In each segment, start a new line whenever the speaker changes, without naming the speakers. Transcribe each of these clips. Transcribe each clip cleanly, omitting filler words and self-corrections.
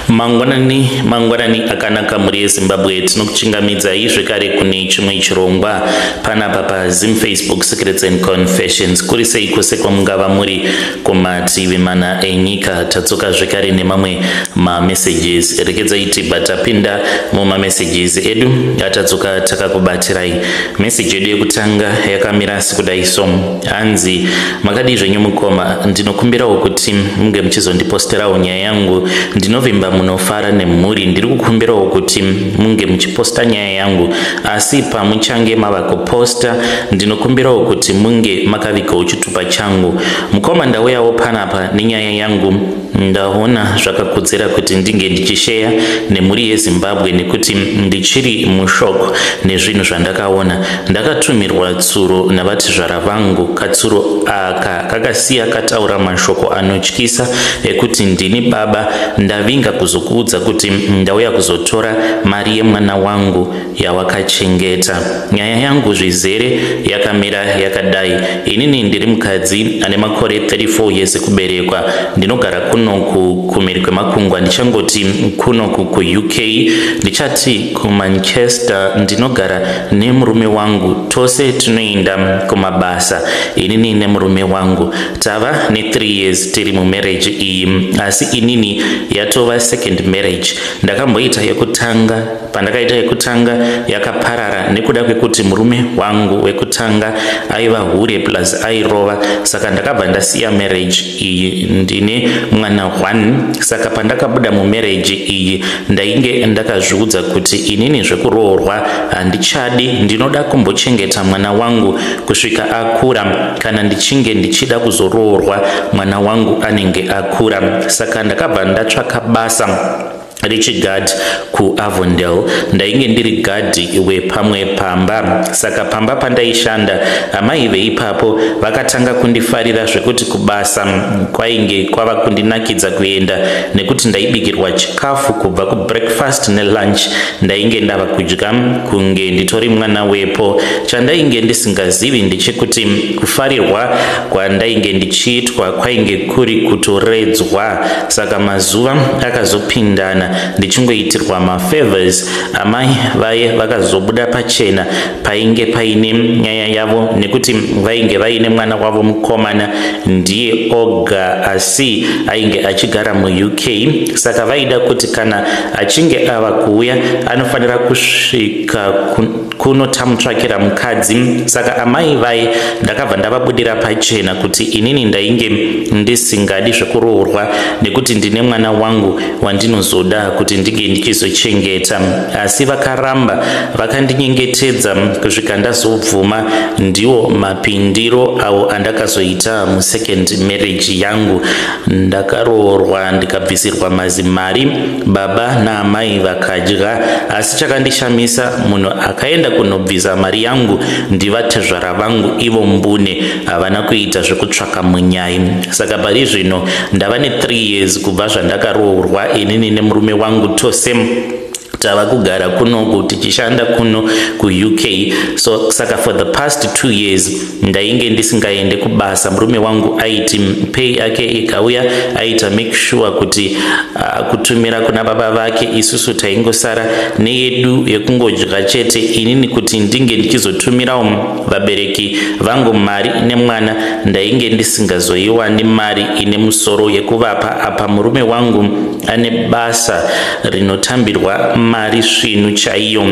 Mangwanani, mangwanani akanaka mhuri yeZimbabwe. Tinokuchingamidzai zvekare kune chimwe chirongwa panapa paZim Facebook Secrets and Confessions. Kuri sei kwose kwamungava muri kumativi mana enyika? Tadzoka zvekare nemamwe mamessages. Regedzai tibva tapinda mumamessages edu atadzoka takakubatirai. Message yedu yekutanga yakamira sekudai so. Hanzi, makadii zvenyu mukoma? Ndinokumbirawo kuti munge muchizondiposterawo nyaya yangu. Ndinovimba munofara nemhuri. Ndiri kukumbirawo kuti munge muchiposta nyaya yangu, asi pamuchange mava kuposta ndinokumbirawo kuti munge makavigawo chitupa changu. Mukoma, ndauyawo panapa nenyaya yangu. Ndaona zvakakodzera kuti ndinge ndichisheya nemhuri yeZimbabwe nekuti ndichiri mushock nezvinhu zvandakaona. Ndakatumirwa tsuro navatizvara vangu. Katsuro aka kakasiya kataura mashoko anotyisa ekuti ndini baba ndavinga kuzokuudza kuti ndauya kuzotora mari yemwana wangu yawakachengeta. Nyaya yangu zvizere yakamira yakadai. Inini ndiri mukadzi ane makore 34 years ekuberekwa. Ndinogara kunoku kumhiri kwemakungwa, ndichangoti kunoku kuUK, ndichati kuManchester. Ndinogara nemurume wangu. Tose tinoenda kumabasa. Inini nemurume wangu tava ne3 years tiri mumarriage iyi, asi inini yatova second marriage. Ndakamboita yekutanga. Pandakaita yekutanga yakaparara nekuda kwekuti murume wangu wekutanga aiva hure plus airova, saka ndakabva ndasiya marriage iyi. Ndine mwana 1. Saka pandakabuda mumarriage iyi ndainge ndakazviudza kuti inini zvekuroorwa handichadi, ndinoda kumbochengeta mwana wangu kusvika akura. Kana ndichinge ndichida kuzoroorwa, mwana wangu anenge akura. Saka ndakabva ndatsvaka basa rechigadhi kuAvondale. Ndainge ndiri gadhi wepamwe pamba. Saka pamba pandaishanda, amai veipapo vakatanga kundifarira zvekuti kubasa kwainge kwava kundinakidza kuenda nekuti ndaibikirwa chikafu kubva kubreakfast nelunch. Ndainge ndava kudya kunge nditori mwana wepo. Chandainge ndisingazivi ndechekuti kufarirwa kwandainge ndichiitwa kwainge kuri kutoredzwa. Saka mazuva akazopindana ndichingoitirwa mafavors. Amai vaye vakazobuda pachena painge paine nyaya yavo nekuti vainge vaine mwana wavo mukomana, ndiye oga, asi ainge achigara muUK. Saka vaida kuti kana achinge ava kuuya anofanira kusvika kuno tamutsvakira mukadzi. Saka amai vaye ndakabva ndavabudira pachena kuti inini ndainge ndisingadi zvekuroorwa nekuti ndine mwana wangu wandinozoda kuti ndinge ndichizochengeta, asi vakaramba vakandinyengetedza kusvika ndazobvuma. Ndiwo mapindiro awo andakazoita musecond marriage yangu. Ndakaroorwa, ndikabvisirwa mazimari, baba naamai vakadya. Asi chakandishamisa, munhu akaenda kunobvisa mari yangu ndivatezvara vangu ivo mbune. Havana kuita zvekutsvaka munyai. Saka pari zvino ndava ne3 years kubva zvandakaroorwa. Inini nemurume wangu tose tava kugara kunoku tichishanda kuno kuUK. So saka for the past 2 years ndainge ndisingaende kubasa. Murume wangu aiti pay ake ikauya aita make sure kuti kutumira kuna baba vake. Isusu taingosara neyedu yekungodya chete. Inini kuti ndinge ndichizotumirawo vabereki vangu mari nemwana, ndainge ndisingazoiwani mari ine musoro yekuvapa. Apa murume wangu ane basa rinotambirwa mari svinu chaiyo.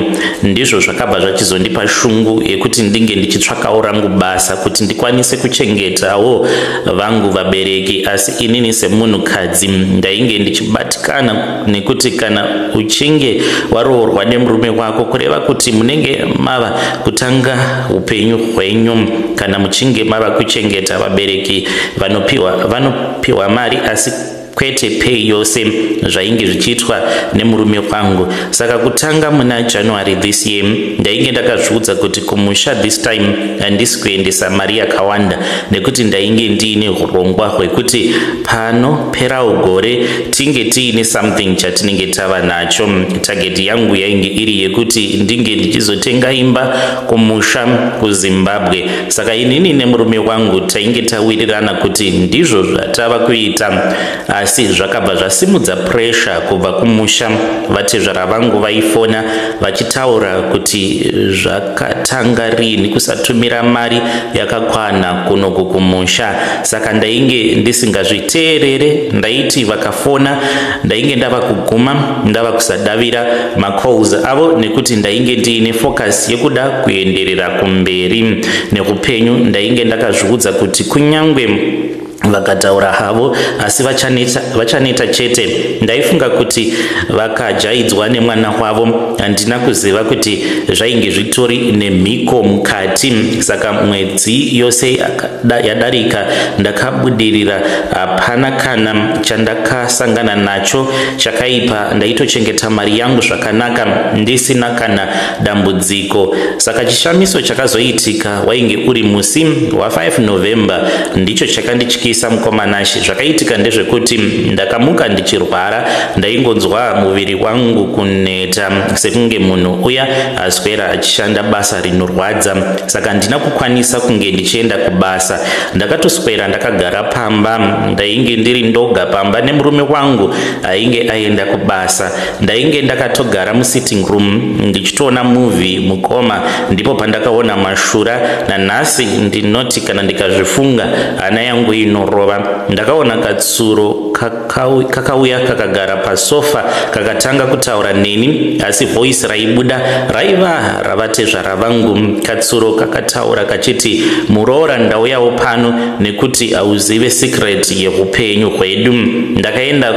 Ndizvo zvakabva zvachizondipa shungu yekuti ndinge ndichitsvakawo rangu basa kuti ndikwanise kuchengetawo vangu vabereki. Asi inini semunhukadzi ndainge ndichibatikana nekuti kana uchinge waroorwa nemurume wako, kureva kuti munenge mava kutanga upenyu hwenyu. Kana muchinge mava kuchengeta vabereki, vanopiwa mari, asi kwete pay yose zvainge zvichiitwa nemurume wangu. Saka kutanga muna January this year ndainge ndakazviudza kuti kumusha this time handisi kuendesa mari yakawanda nekuti ndainge ndiine urongwa hwekuti pano perawo gore tinge tiine something chatinenge tava nacho. Target yangu yainge iri yekuti ndinge ndichizotenga imba kumusha kuZimbabwe. Saka inini nemurume wangu tainge tawirirana kuti ndizvo zvatava kuita. Asi zvakabva zvasimudza pressure kubva kumusha. Vatezvara vangu vaifona vachitaura kuti zvakatanga riini kusatumira mari yakakwana kunoku kumusha. Saka ndainge ndisingazviteerere, ndaiti vakafona ndainge ndava kuguma ndava kusadavira macalls avo nekuti ndainge ndiine focus yekuda kuenderera kumberi neupenyu. Ndainge ndakazviudza kuti kunyangwe vakataura havo asi vachaneta, vachaneta chete. Ndaifunga kuti vakajaidzwa nemwana wavo. Handina kuziva kuti zvainge zvitori nemhiko mukati. Saka mwedzi yose yadarika ndakabudirira, hapana kana chandakasangana nacho chakaipa. Ndaitochengeta mari yangu zvakanaka ndisina kana dambudziko. Saka chishamiso chakazoitika wainge uri musi wa5 November, ndicho chakandityisa, mukoma Nashe. Zvakaitika ndezvekuti ndakamuka ndichirwara. Ndaingonzwa muviri wangu kuneta sekunge munhu uya aswera achishanda basa rinorwadza. Saka handina kukwanisa kunge ndichienda kubasa, ndakatoswera ndakagara pamba. Ndainge ndiri ndoga pamba nemurume wangu ainge aenda kubasa. Ndainge ndakatogara musitting room ndichitoona movie, mukoma. Ndipo pandakaona mashura. Nanhasi ndinoti kana ndikazvifunga hana yangu inorova. Ndakaona katsuro kakauya kakagara pasofa, kakatanga kutaura neni, asi voice raibuda raiva ravatezvara vangu. Katsuro kakataura kachiti, "Muroora, ndauyawo pano nekuti hauzive secret yeupenyu hwedu. Ndakaenda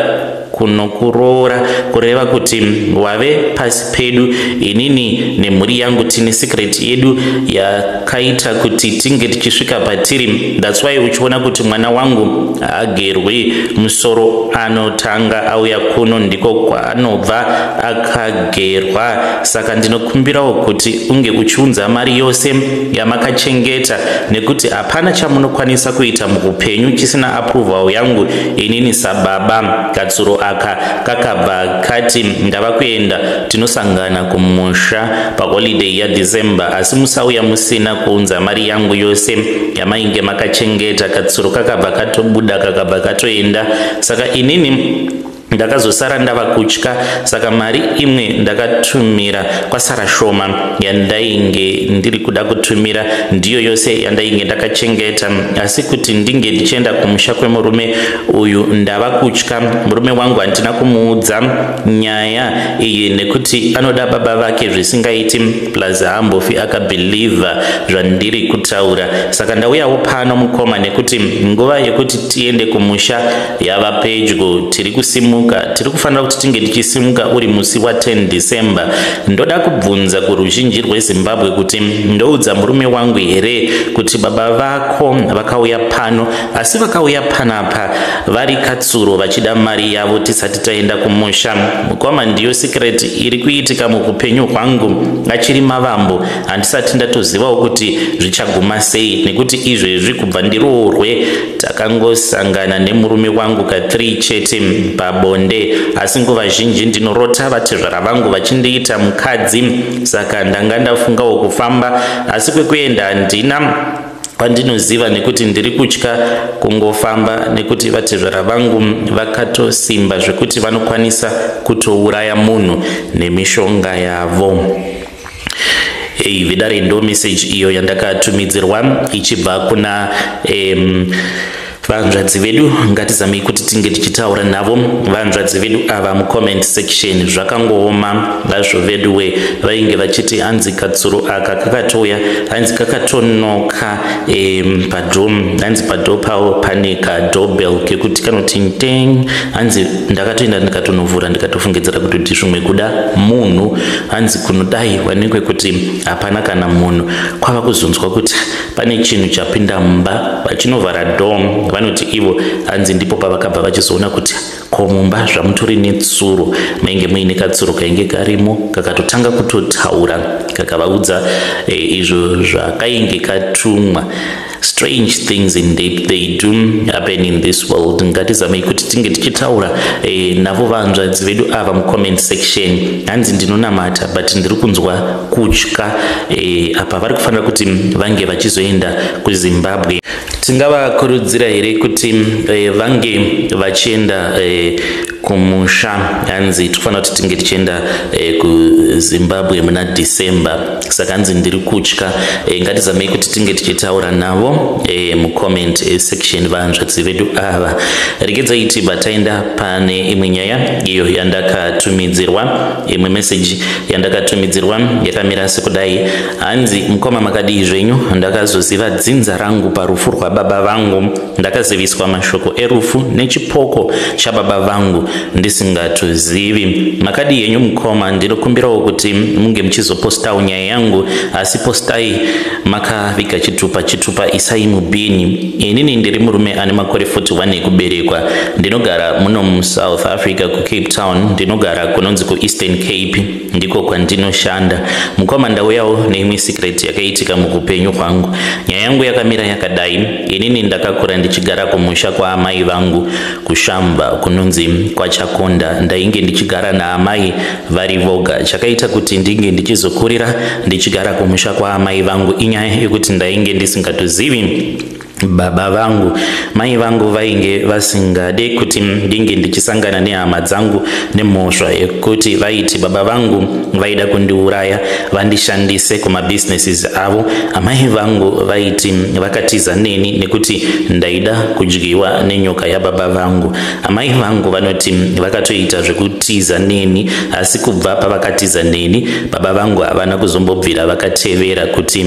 kunokuroora, kureva kuti wave pasi pedu. Inini nemhuri yangu tine secret yedu yakaita kuti tinge tichisvika patiri. That's why uchiona kuti mwana wangu haagerwi musoro, anotanga auya kuno, ndiko kwaanobva akagerwa. Saka ndinokumbirawo kuti unge uchiunza mari yose yamakachengeta, nekuti hapana chamunokwanisa kuita muupenyu chisina approval yangu inini sababa." Katsuro aka kakabva kati, "Ndava kuenda, tinosangana kumusha paholiday yaDecember, asi musauya musina kuunza mari yangu yose yamainge makachengeta." Katsuro kakabva katobuda, kakabva katoenda. Saka inini ndakazosara ndava kutya. Saka mari imwe ndakatumira, kwasara shoma yandainge ndiri kuda kutumira, ndiyo yose yandainge ndakachengeta. Asi kuti ndinge ndichienda kumusha kwemurume uyu ndava kutya. Murume wangu handina kumuudza nyaya iyi nekuti anoda baba vake zvisingaiti, plus haambofi akabhilivha zvandiri kutaura. Saka ndauyawo pano, mukoma, nekuti nguva yekuti tiende kumusha yava pedyo. Tiri kusimuka, tiri kufanira kuti tinge tichisimuka uri musi wa10 December. Ndoda kubvunza kuruzhinji rweZimbabwe kuti ndoudza murume wangu here kuti baba vako vakauya pano, asi vakauya panapa vari katsuro vachida mari yavo tisati taenda kumusha? Mukoma, ndiyo secret iri kuitika muupenyu hwangu. Achiri mavambo, handisati ndatozivawo kuti zvichaguma sei, nekuti izvezvi kubva ndiroorwe takangosangana nemurume wangu ka3 chete pabonde. Asi nguva zhinji ndinorota vatezvara vangu vachindiita mukadzi. Saka ndanga ndafungawo kufamba, asi kwekuenda handina kwandinoziva, nekuti ndiri kutya kungofamba, nekuti vatezvara vangu vakatosimba zvekuti vanokwanisa kutouraya munhu nemishonga yavo. Ei, vedare, ndo message iyo yandakatumidzirwa ichibva kuna vanzvadzi vedu. Ngatizamei kuti tinge tichitaura navo vanzvadzi vedu ava mucomment section. Zvakangooma vazvo veduwe. Vainge vachiti hanzi katsuro aka kakatouya, hanzi kakatonoka padoor, hanzi padoor pavo pane kadoorbell kekuti kanoti nteng. Hanzi ndakatoenda ndikatonovhura, ndikatofungidzira kuti zvimwe kuda munhu. Hanzi kunodai wanikwe kuti hapana kana munhu, kwava kuzonzwa kuti pane chinhu chapinda mumba. Vachinovhara door, vanoti ivo hanzi ndipo pavakabva vachizoona kuti Ko mumba zvamutori netsuro, mainge muine katsuro kainge karimo, kakatotanga kutotaura, kakavaudza izvo zvakainge katumwa. Strange things indeed, they do happen in this world. Ngatizamei kuti tinge tichitaura navo vanzvadzi vedu ava mucomment section. Hanzi ndinonamata, but ndiri kunzwa kutya. Apa vari kufanira kuti vange vachizoenda kuZimbabwe. Tingavakurudzira here kuti vange vachienda kumusha? Hanzi tikufanira kuti tinge tichienda kuZimbabwe muna December, saka hanzi ndiri kutya. Ngatizamei kuti tinge tichitaura navo mucomment section, vanzvadzi vedu ava. Regedzai tibva taenda pane imwe nyaya iyo yandakatumidzirwa. Imwe meseji yandakatumidzirwa yakamira sekudai. Hanzi, "Mukoma, makadii zvenyu? Ndakazoziva dzinza rangu parufu rwababa vangu. Ndakaziviswa mashoko erufu nechipoko chababa vangu ndisingatozivi. Makadii henyu mukoma? Ndinokumbirawo kuti munge muchizopostawo nyaya yangu, asi postai makaviga chitupa. Chitupa isai mubhini. Inini ndiri murume ane makore 41 ekuberekwa. Ndinogara muno muSouth Africa, kuCape Town. Ndinogara kunonzi kuEastern Cape, ndiko kwandinoshanda. Mukoma, ndauyawo neimwe secret yakaitika muupenyu hwangu. Nyaya yangu yakamira yakadai. Inini ndakakura ndichigara kumusha kwaamai vangu kuShamba, kunonzi kwaChakonda. Ndainge ndichigara naamai vari voga. Chakaita kuti ndinge ndichizokurira ndichigara kumusha kwaamai vangu inyaya yekuti ndainge ndisingatozivi baba vangu. Mai vangu vainge vasingade kuti ndinge ndichisangana nehama dzangu nemhosva yekuti vaiti baba vangu vaida kundiuraya vandishandise kumabusinesses avo. Amai vangu vaiti vakatiza neni nekuti ndaida kudyiwa nenyoka yababa vangu. Amai vangu vanoti vakatoita zvekutiza neni, asi kubva pavakatiza neni, baba vangu havana kuzombobvira vakatevera, kuti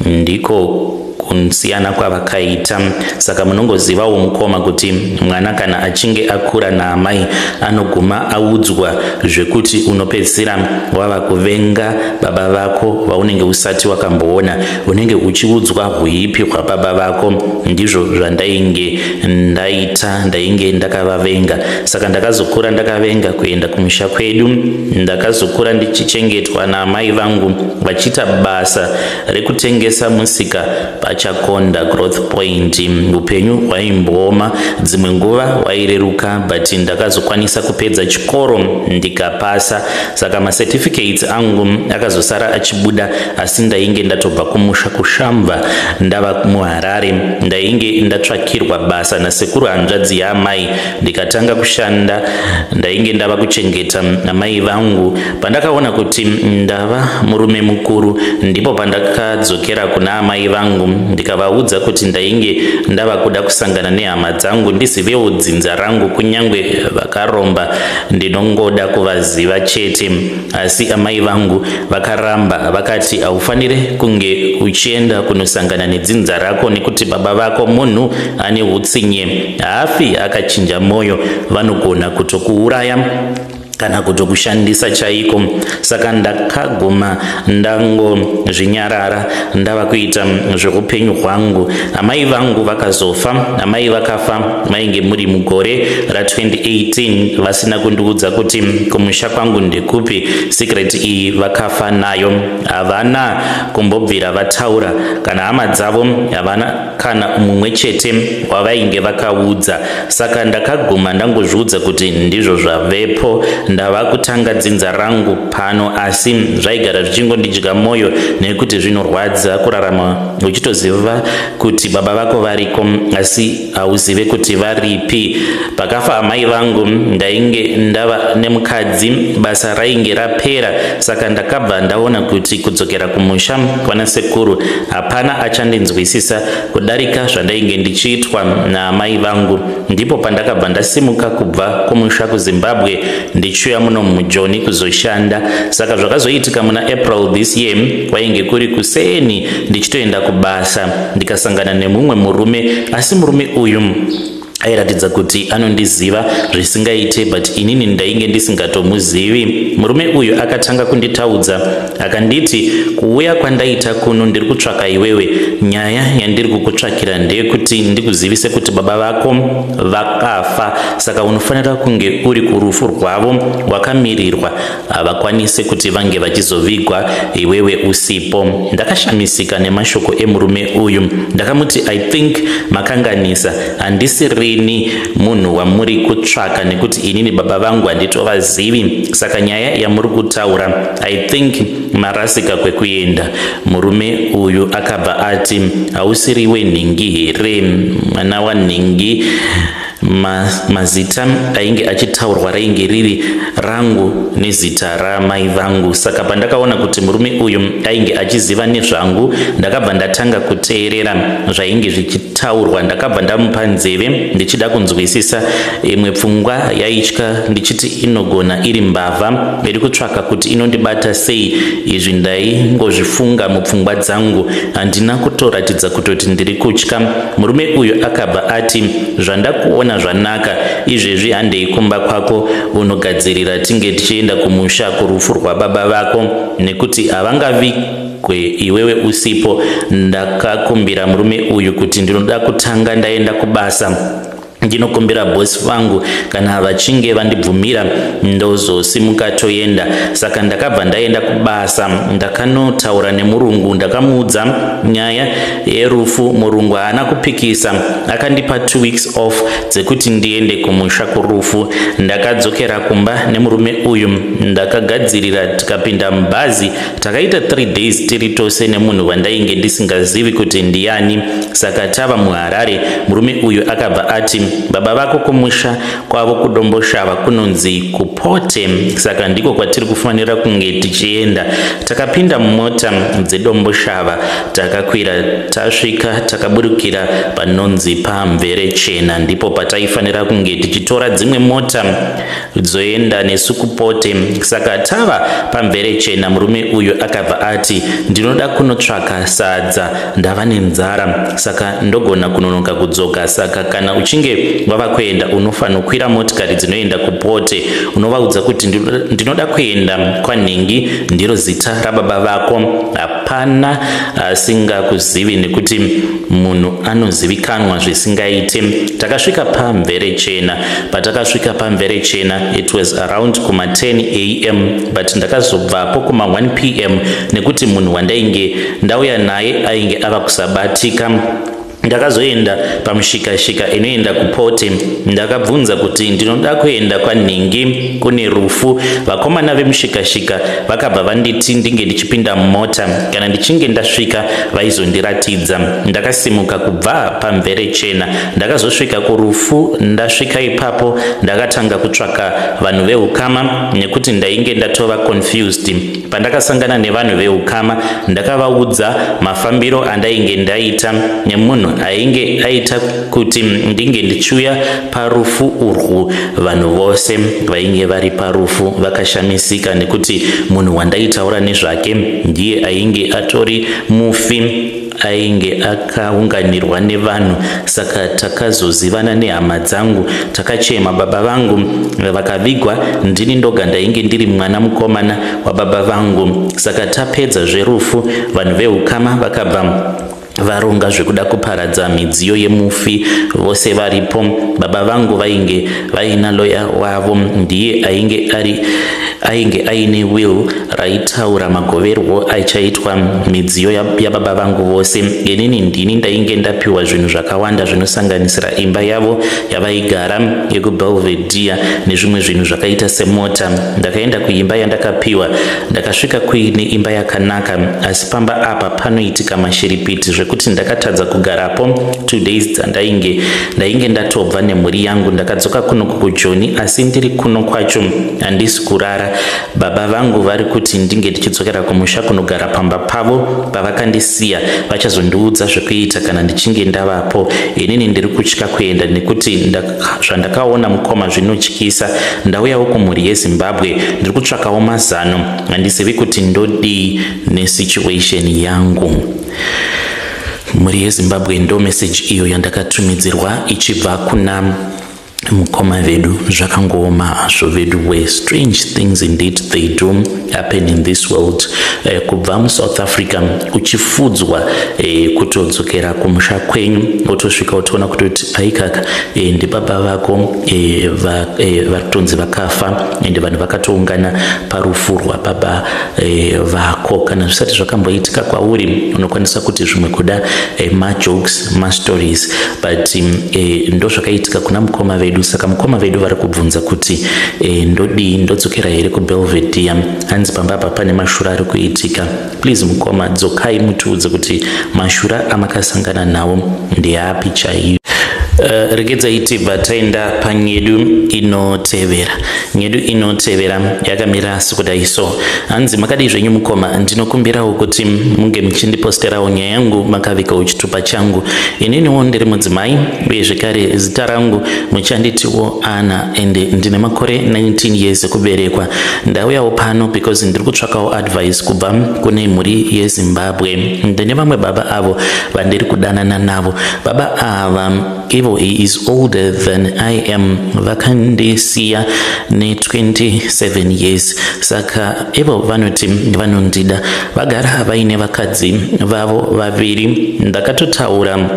ndiko kusiyana kwavakaita. Saka munongozivawo mukoma, kuti mwana kana achinge akura naamai anoguma audzwa zvekuti unopedzisira wava kuvenga baba vako vaunenge usati wakamboona. Unenge uchiudzwa huipi hwababa vako. Ndizvo zvandainge ndaita, ndainge ndakavavenga. Saka ndakazokura ndakavenga kuenda kumusha kwedu. Ndakazokura ndichichengetwa naamai vangu vachiita basa rekutengesa musika paChakonda Growth Point. Upenyu hwaimbooma, dzimwe nguva hwaireruka, but ndakazokwanisa kupedza chikoro ndikapasa. Saka macertificates angu akazosara achibuda, asi ndainge ndatobva kumusha kuShamva ndava muHarare. Ndainge ndatsvakirwa basa nasekuru hanzvadzi yaamai, ndikatanga kushanda. Ndainge ndava kuchengeta amai vangu. Pandakaona kuti ndava murume mukuru, ndipo pandakadzokera kuna amai vangu, ndikavaudza kuti ndainge ndava kuda kusangana nehama dzangu, ndizivewo dzinza rangu. Kunyange vakaromba, ndinongoda kuvaziva chete. Asi amai vangu vakaramba, vakati, 'Haufaniri kunge uchienda kunosangana nedzinza rako nekuti baba vako munhu ane utsinye, haafi akachinja mwoyo. Vanogona kutokuuraya kana kutokushandisa chaiko.' Saka ndakaguma ndangozvinyarara, ndava kuita zveupenyu hwangu. Amai vangu vakazofa. Amai vakafa mainge muri mugore ra2018, vasina kundiudza kuti kumusha kwangu ndekupi. Secret iyi vakafa nayo, havana kumbobvira vataura. Kana hama dzavo havana kana mumwe chete wavainge vakaudza. Saka ndakaguma ndangozviudza kuti ndizvo zvavepo, ndava kutanga dzinza rangu pano. Asi zvaigara zvichingondidya mwoyo nekuti zvinorwadza kurarama uchitoziva kuti baba vako variko, asi hauzive kuti varipi. Pakafa amai vangu, ndainge ndava nemukadzi, basa rainge rapera. Saka ndakabva ndaona kuti kudzokera kumusha kwana sekuru hapana achandinzwisisa kudarika zvandainge ndichiitwa naamai vangu. Ndipo pandakabva ndasimuka kubva kumusha kuZimbabwe ndichiuya muno muJoni kuzoshanda. Saka zvakazoitika muna April this year, kwainge kuri kuseni, ndichitoenda kubasa, ndikasangana nemumwe murume. Asi murume uyu airatidza kuti anondiziva zvisingaite, but inini ndainge ndisingatomuzivi. Murume uyu akatanga kunditaudza akanditi, "Kuuya kwandaita kuno ndiri kutsvaka iwewe. Nyaya yandiri kukutsvakira ndeyekuti ndikuzivise kuti baba vako vakafa, saka unofanira kunge uri kurufu rwavo wakamirirwa. Havakwanisi kuti vange vachizovigwa iwewe usipo." Ndakashamisika nemashoko emurume uyu. Ndakamuti, "I think makanganisa, handisi rini munhu wamuri kutsvaka, nekuti inini baba vangu handitovazivi. Saka nyaya yamuri kutaura, I think marasika kwekuenda." Murume uyu akabva ati, "Hausiriwe nhingi here, mwana wanhingi?" Mazita ainge achitaurwa rainge riri rangu nezita ramai vangu. Saka pandakaona kuti murume uyu ainge achiziva nezvangu, ndakabva ndatanga kuteerera zvainge zvichitaurwa. Ndakabva ndamupa nzeve ndichida kunzwisisa. Imwe pfungwa yaitya ndichiti inogona iri mbavha iri kutsvaka kuti inondibata sei. Izvi ndaingozvifunga mupfungwa dzangu, handina kutoratidza kutoti ndiri kutya. Murume uyu akabva ati, "Zvandakuona zvanaka. Izvezvi handei kumba kwako unogadzirira, tinge tichienda kumusha kurufu rwababa vako, nekuti havangavigwe iwewe usipo." Ndakakumbira murume uyu kuti ndinoda kutanga ndaenda kubasa, ndinokumbira bhosi vangu. Kana vachinge vandibvumira, ndozosimuka toenda. Saka ndakabva ndaenda kubasa, ndakanotaura nemurungu, ndakamuudza nyaya yerufu. Murungu haana kupikisa, akandipa 2 weeks off dzekuti ndiende kumusha kurufu. Ndakadzokera kumba nemurume uyu, ndakagadzirira, tikapinda mubhazi. Takaita 3 days tiri tose nemunhu wandainge ndisingazivi kuti ndiani. Saka tava muHarare, murume uyu akabva ati, "Baba vako kumusha kwavo kuDomboshava kunonzi kuPote, saka ndiko kwatiri kufanira kunge tichienda." Takapinda mumota dzeDomboshava, takakwira, tasvika, takaburukira panonzi paMvere Chena. Ndipo pataifanira kunge tichitora dzimwe mota dzoenda nesu kuPote. Saka tava paMvere Chena, murume uyu akabva ati, "Ndinoda kunotsvaka sadza, ndava nenzara, saka ndogona kunonoka kudzoka. Saka kana uchinge wava kuenda, unofanokwira motikari dzinoenda kuPote, unovaudza kuti ndinoda kuenda kwanhingi, ndiro zita rababa vako. Hapana asingakuzivi nekuti munhu anozivikanwa zvisingaite." Takasvika paMvere Chena. Patakasvika paMvere Chena, it was around kuma10 am, but ndakazobvapo kuma1 pm nekuti munhu wandainge ndauya naye ainge ava kusabatika. Ndakazoenda pamushikashika inoenda kuPote. Ndakabvunza kuti ndinoda kuenda kwanhingi, kune rufu. Vakomana vemushikashika vakabva vanditi ndinge ndichipinda mumota, kana ndichinge ndasvika vaizondiratidza. Ndakasimuka kubva paMvere Chena, ndakazosvika kurufu. Ndasvika ipapo, ndakatanga kutsvaka vanhu veukama nekuti ndainge ndatova confused. Pandakasangana nevanhu veukama, ndakavaudza mafambiro andainge ndaita nemunhu ainge aita kuti ndinge ndichiuya parufu urwu. Vanhu vose vainge vari parufu vakashamisika nekuti munhu wandaitaura nezvake ndiye ainge atori mufi ainge akaunganirwa nevanhu. Saka takazozivana nehama dzangu, takachema baba vangu vakavigwa. Ndini ndoga ndainge ndiri mwana mukomana wababa vangu. Saka tapedza zverufu, vanhu veukama vakabva varonga zvekuda kuparadza midziyo yemufi vose varipo. Baba vangu vainge vaina loya wavo, ndiye ainge ari ainge aine will raitaura magoverwo achaitwa midziyo yababa vangu vose. Inini ndini ndainge ndapiwa zvinhu zvakawanda, zvinosanganisira imba yavo yavaigara yekuBelvedere nezvimwe zvinhu zvakaita semota. Ndakaenda kuimba yandakapiwa, ndakasvika kuine imba yakanaka, asi pamba apa panoitika mashiripiti zvekuti ndakatadza kugarapo 2 days dzandainge ndainge ndatobva nemhuri yangu. Ndakadzoka kuno kuJoni, asi ndiri kuno kwacho handisi kurara. Baba vangu vari kuti ndinge ndichidzokera kumusha kunogara pamba pavo pavakandisiya. Vachazondiudza zvekuita kana ndichinge ndavapo. Inini ndiri kutya kuenda nekuti zvandakaona, mukoma, zvinotyisa. Ndauyawo kumhuri yeZimbabwe, ndiri kutsvakawo mazano, handizivi kuti ndodii nesituation yangu. Mhuri yeZimbabwe, ndo meseji iyo yandakatumidzirwa ichibva kuna Mukoma vedu, zvakangooma hazvo vedu we. Strange things indeed, they do happen in this world. Kubva muSouth Africa uchifudzwa, kutodzokera kumusha kwenyu, wotosvika wotoona kutoti aikaka, ndibaba vako vari kutonzi vakafa, ende vanhu vakatoungana parufu rwababa vako. Kana zvisati zvakamboitika kwauri, unokwanisa kuti zvimwe kuda majokes, mastories, but ndo zvakaitika kuna mukoma vedu. Saka mukoma vedu vari kubvunza kuti ndodii? Ndodzokera here kuBelvedere? Hanzi pamba apa pane mashura ari kuitika. Please mukoma, dzokai mutiudze kuti mashura amakasangana nawo ndeapi chaiyo. Regedzai tibva taenda panyedu inotevera. Nyedu inotevera yakamira sekudai so. Hanzi, "Makadii zvenyu mukoma? Ndinokumbirawo kuti munge muchindiposterawo nyaya yangu makavikawo chitupa changu. Ininiwo ndiri mudzimai, uye zvekare zita rangu muchanditiwo Ana, ende ndine makore 19 years ekuberekwa. Ndauyawo pano because ndiri kutsvakawo advice kubva kune mhuri yeZimbabwe. Ndine vamwe baba avo vandiri kudanana navo. Baba ava ivo, he is older than I am, vakandisiya ne27 years. Saka ivo vanoti vanondida, vagara vaine vakadzi vavo vaviri. Ndakatotaura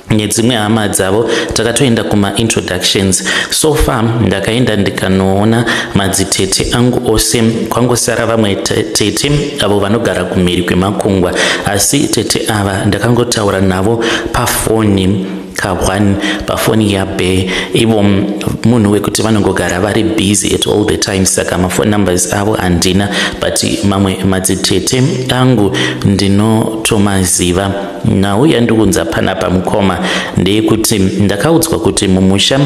nedzimwe hama dzavo, takatoenda kumaintroductions. So far ndakaenda ndikanoona madzitete angu ose, kwangosara vamwe tete avo vanogara kumhiri kwemakungwa. Asi tete ava ndakangotaura navo pafoni ka1, pafoni yabe. Ivo munhu wekuti vanongogara vari busy at all the time, saka mafone numbers avo handina, but mamwe madzitete angu ndinotomaziva. Nhau yandiunza panapa mukoma ndeyekuti ndakaudzwa kuti mumusha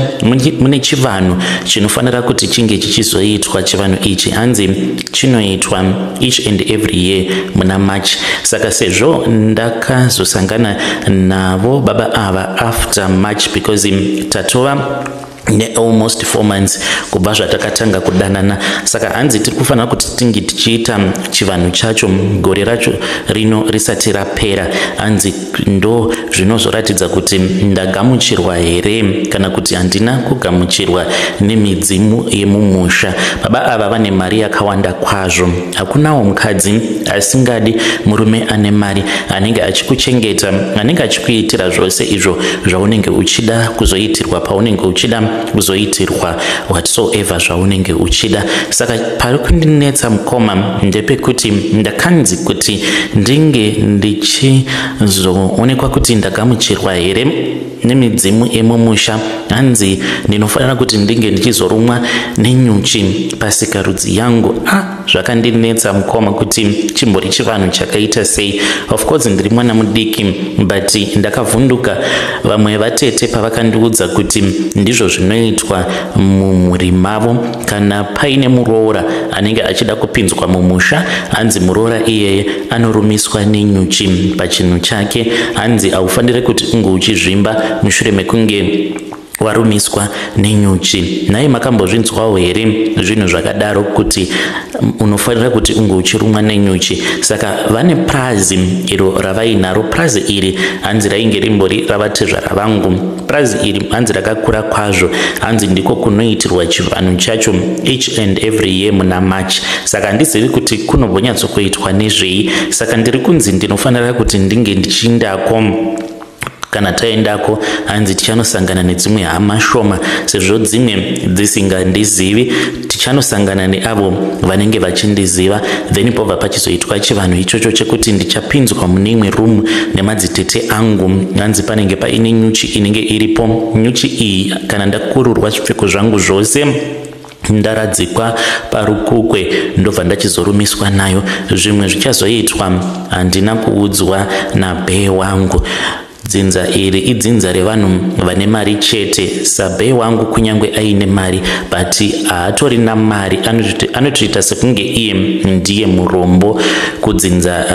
mune chivanhu chinofanira kuti chinge chichizoitwa. Chivanhu ichi hanzi chinoitwa each and every year muna March. Saka sezvo ndakazosangana navo baba ava after March, because tatova nealmost 4 months kubva zvatakatanga kudanana, saka hanzi tiri kufanira kuti tinge tichiita chivanhu chacho gore racho rino risati rapera. Hanzi ndo zvinozoratidza kuti ndagamuchirwa here kana kuti handina kugamuchirwa nemidzimu yemumusha. Baba ava vane mari yakawanda kwazvo. Hakunawo mukadzi asingadi murume ane mari, anenge achikuchengeta, anenge achikuitira zvose izvo zvaunenge uchida kuzoitirwa paunenge uchida kuzoitirwa whatsoever zvaunenge uchida. Saka pari kundinetsa mukoma ndepekuti ndakanzi kuti ndinge ndichizoonekwa kuti ndagamuchirwa here nemidzimu yemumusha, hanzi ndinofanira kuti ndinge ndichizorumwa nenyuchi pasikarudzi yangu. A, zvakandinetsa mukoma kuti chimbori chivanhu chakaita sei. Of course ndiri mwana mudiki, but ndakavhunduka vamwe vatete pavakandiudza kuti ndizvo zvinoitwa mumhuri mavo. Kana paine muroora anenge achida kupinzwa mumusha, hanzi muroora iyeye anorumiswa nenyuchi pachinhu chake. Hanzi haufaniri kuti unge uchizvimba mushure mekunge warumiswa nenyuchi. Nhai, makambozvinzwawo here zvinhu zvakadaro, kuti unofanira kuti unge uchirumwa nenyuchi? Saka vane prazi iro ravainaro. Prazi iri hanzi rainge rimbori ravatezvara vangu. Prazi iri hanzi rakakura kwazvo. Hanzi ndiko kunoitirwa chivanhu chacho each and every year muna March. Saka handizivi kuti kunombonyatsokuitwa nezvei. Saka ndiri kunzi ndinofanira kuti ndinge ndichiindako. Kana taendako, hanzi tichanosangana nedzimwe hama shoma, sezvo dzimwe dzisingandizivi. Tichanosangana neavo vanenge vachindiziva, then pobva pachizoitwa chivanhu ichocho chekuti ndichapinzwa mune imwe rumu nemadzitete angu. Hanzi panenge paine nyuchi inenge iripo. Nyuchi iyi, kana ndakururwa zvipfeko zvangu zvose, ndaradzikwa parukukwe, ndobva ndachizorumiswa nayo. Zvimwe zvichazoitwa handina kuudzwa nabhee wangu. Dzinza iri idzinza revanhu vane mari chete. Sabhee wangu, kunyange aine mari, but haatorina mari, anotoita sekunge iye ndiye murombo kudzinza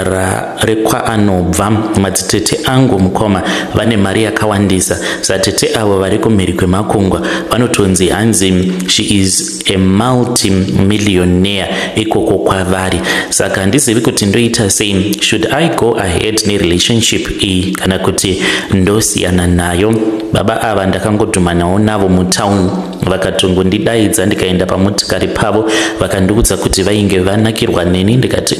rekwaanobva. Madzitete angu mukoma vane mari yakawandisa. Satete avo vari kumhiri kwemakungwa vanotonzi hanzi she is a multi millionaire ikoko kwavari. Saka handizivi kuti ndoita sei. Should I go ahead nerelationship iyi kana kuti Ndosiyana nayo. Baba ava ndakangodhumanawo navo mutown, vakatongondidaidza ndikaenda pamotikari pavo, vakandiudza kuti vainge vanakirwa neni. Ndikati,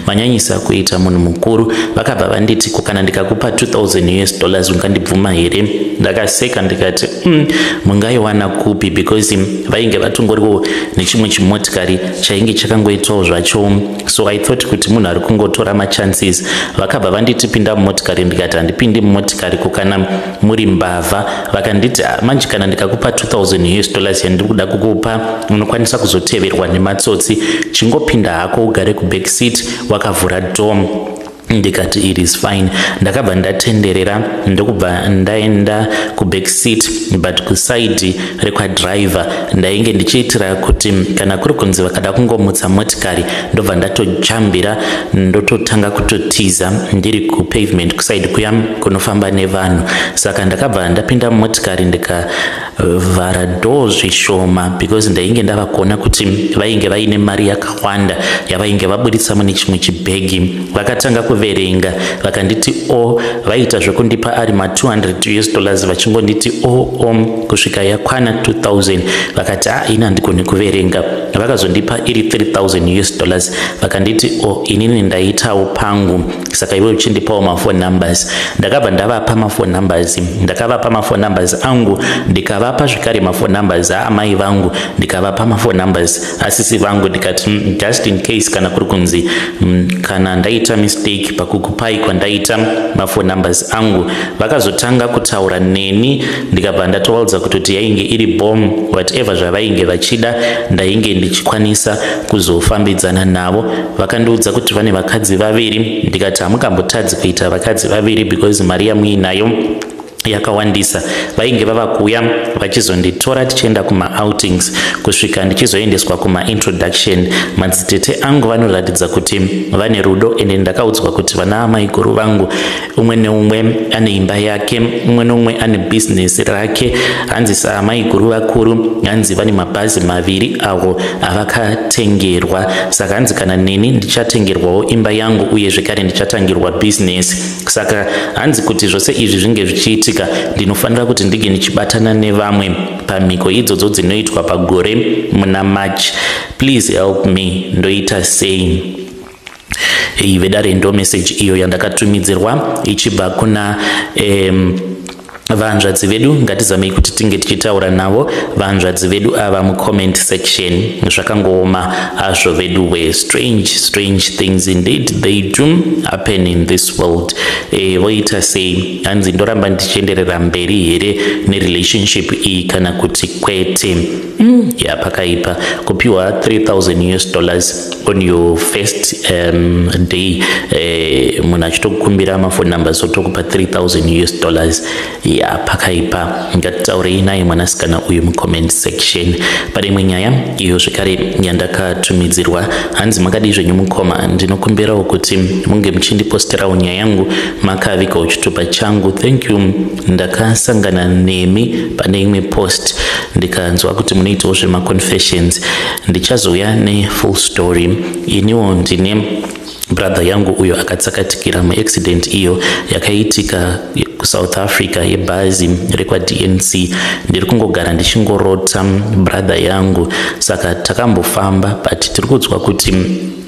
manyanyisa kuita munhu mukuru." Vakabva vanditi, "Kana ndikakupa 2000 US dollars ungandibvuma here?" Ndakaseka ndikati, mungaiwana kupi?" Because vainge vatongoriwo nechimwe chimotikari chainge chakangoitawo zvacho, so I thought kuti munhu ari kungotora machances. Vakabva vanditi, "Pinda mumotikari." Ndikati, "Handipindi mumotikari, kukana muri mbavha." Vakanditi, "Ah, manje kana ndikakupa 2000 US dollars yandiri kuda kukupa, unokwanisa kuzoteverwa nematsotsi. Chingopinda hako, ugare kuback seat wakavhura door." Ndikati, "It is fine." Ndakabva ndatenderera, ndokubva ndaenda kuback seat, but kuside rekwadriver. Ndainge ndichiitira kuti kana kuri kunzi vakada kungomutsa motikari, ndobva ndatojambira, ndototanga kutotiza ndiri kupavement kuside kuya kunofamba nevanhu. Saka ndakabva ndapinda mumotikari, ndikavhara door zvishoma, because ndainge ndava kuona kuti vainge vaine mari yakawanda yavainge vaburitsa mune chimwe chibhegi. Vakatanga kuverenga, vakanditi o, vaita zvekundipa ari ma200 US dollars, vachingonditi o o kusvika yakwana 2000. Vakati, "A, ini handigoni kuverenga." Vakazondipa iri 3000 US dollars. Vakanditi, "O, inini ndaitawo pangu, saka iwe uchindipawo maphone numbers." Ndakabva ndavapa maphone numbers. Ndakavapa maphone numbers angu, ndikavapa zvekare maphone numbers aamai vangu, ndikavapa maphone numbers asisi vangu. Ndikati, just in case kana kuri kunzi kana ndaita mistake pakukupai kwandaita maphone numbers angu." Vakazotanga kutaura neni, ndikabva ndatovaudza kutoti yainge iri bomb. Whatever zvavainge vachida, ndainge ndichikwanisa kuzofambidzana navo. Vakandiudza kuti vane vakadzi vaviri. Ndikati, "Hamungambotadzi kuita vakadzi vaviri because mari yamuinayo yakawandisa." Vainge vava kuuya vachizonditora tichienda kumaoutings, kusvika ndichizoendeswa kumaintroduction. Madzitete angu vanoratidza kuti vane rudo, ende ndakaudzwa kuti vana amaiguru vangu, umwe neumwe ane imba yake, umwe neumwe ane bhizinesi rake. Hanzi saamaiguru vakuru, hanzi vane mabhazi maviri avo avakatengerwa. Saka hanzi kana neni ndichatengerwawo imba yangu, uye zvekare ndichatangirwa bhizinesi. Saka hanzi kuti zvose izvi zvinge zvichiitika, ndinofanira kuti ndinge ndichibatana nevamwe pamhiko idzodzo dzinoitwa pagore muna March. Please help me, ndoita sei? Vedare, ndo message iyo yandakatumidzirwa ichibva kuna vanzvadzi vedu. Ngatizamei kuti tinge tichitaura navo vanzvadzi vedu ava mucomment section. Zvakangooma hazvo vedu we. Strange, strange things indeed, they do happen in this world. Voita sei? Hanzi ndoramba ndichienderera mberi here nerelationship iyi kana kuti kwete? Ya, pakaipa. Kupiwa 3000 US dollars on your first day, munhu achitokumbira maphone numbers, otokupa 3000 US dollars. Ya, pakaipa. Ngatitaurei naye mwanasikana uyu mucomment section. Pane imwe nyaya iyo zvekare yandakatumidzirwa. Hanzi, "Makadii zvenyu mukoma? Ndinokumbirawo kuti munge muchindiposterawo nyaya yangu makavigawo chitupa changu. Thank you. Ndakasangana nemi pane imwe post, ndikanzwa kuti munoitawo zvemaconfessions. Ndichazouya nefull story. Iniwo ndine brother yangu uyo akatsakatikira muaccident iyo yakaitika kuSouth Africa yebhazi rekwaDNC. Ndiri kungogara ndichingorota brother yangu. Saka takambofamba, but tiri kunzwa kuti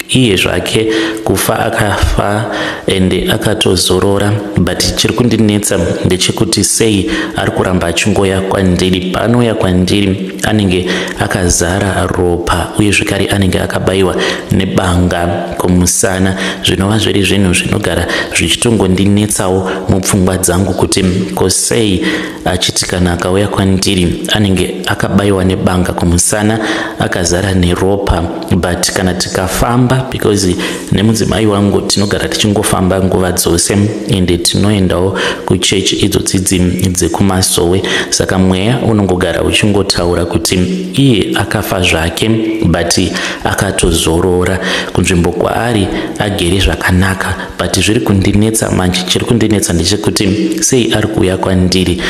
iye zvake kufa akafa ende akatozorora, but chiri kundinetsa ndechekuti sei ari kuramba achingoya kwandiri. Paanouya kwandiri anenge akazara ropa, uye zvekare anenge akabayiwa nebanga kumusana, zvinova zviri zvinhu zvinogara zvichitongondinetsawo mupfungwa dzangu kuti ko sei achiti kana akauya kwandiri anenge akabayiwa nebanga kumusana, akazara neropa? But kana tikafamba, because nemudzimai wangu tinogara tichingofamba nguva dzose, ende tinoendawo kuchechi idzodzidzi dzekumasowe, saka mweya unongogara uchingotaura kuti iye akafa zvake, but akatozorora kunzvimbo kwaari, agere zvakanaka. But zviri kundinetsa manje, chiri kundinetsa ndechekuti sei ari kuuya kwandiri."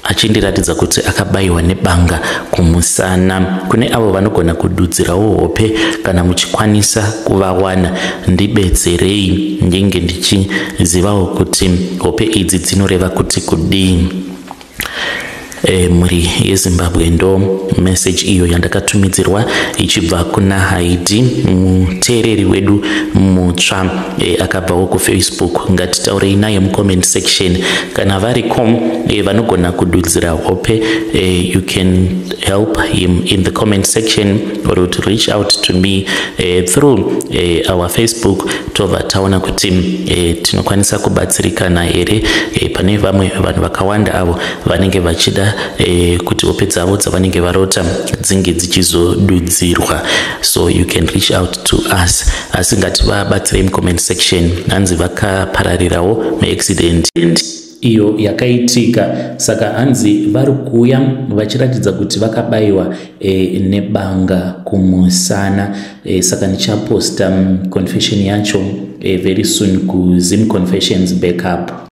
Achindiratidza kuti akabayiwa nebanga kumusana. Kune avo vanogona kududzirawo hope, kana muchikwanisa kuvawana, ndibetserei ndinge ndichizivawo kuti hope idzi dzinoreva kuti kudii. Mhuri yeZimbabwe, ndo message iyo yandakatumidzirwa ichibva kuna Haidi, muteereri wedu mutsva, akabvawo kuFacebook. Ngatitaurei naye mucomment section. Kana variko vanogona kududzira hope, you can help him in the comment section or to reach out to me through our Facebook, tobva taona kuti tinokwanisa kubatsirikana here. Pane vamwe vanhu vakawanda avo vanenge vachida kuti hope dzavo dzavanenge varota dzinge dzichizodudzirwa, so you can reach out to us. Asi ngativabatsirei mucomment section. Hanzi vakapararirawo muaccident iyo yakaitika, saka hanzi vari kuuya vachiratidza kuti vakabayiwa nebanga kumusana. Saka ndichaposta confession yacho very soon kuZim Confessions Backup.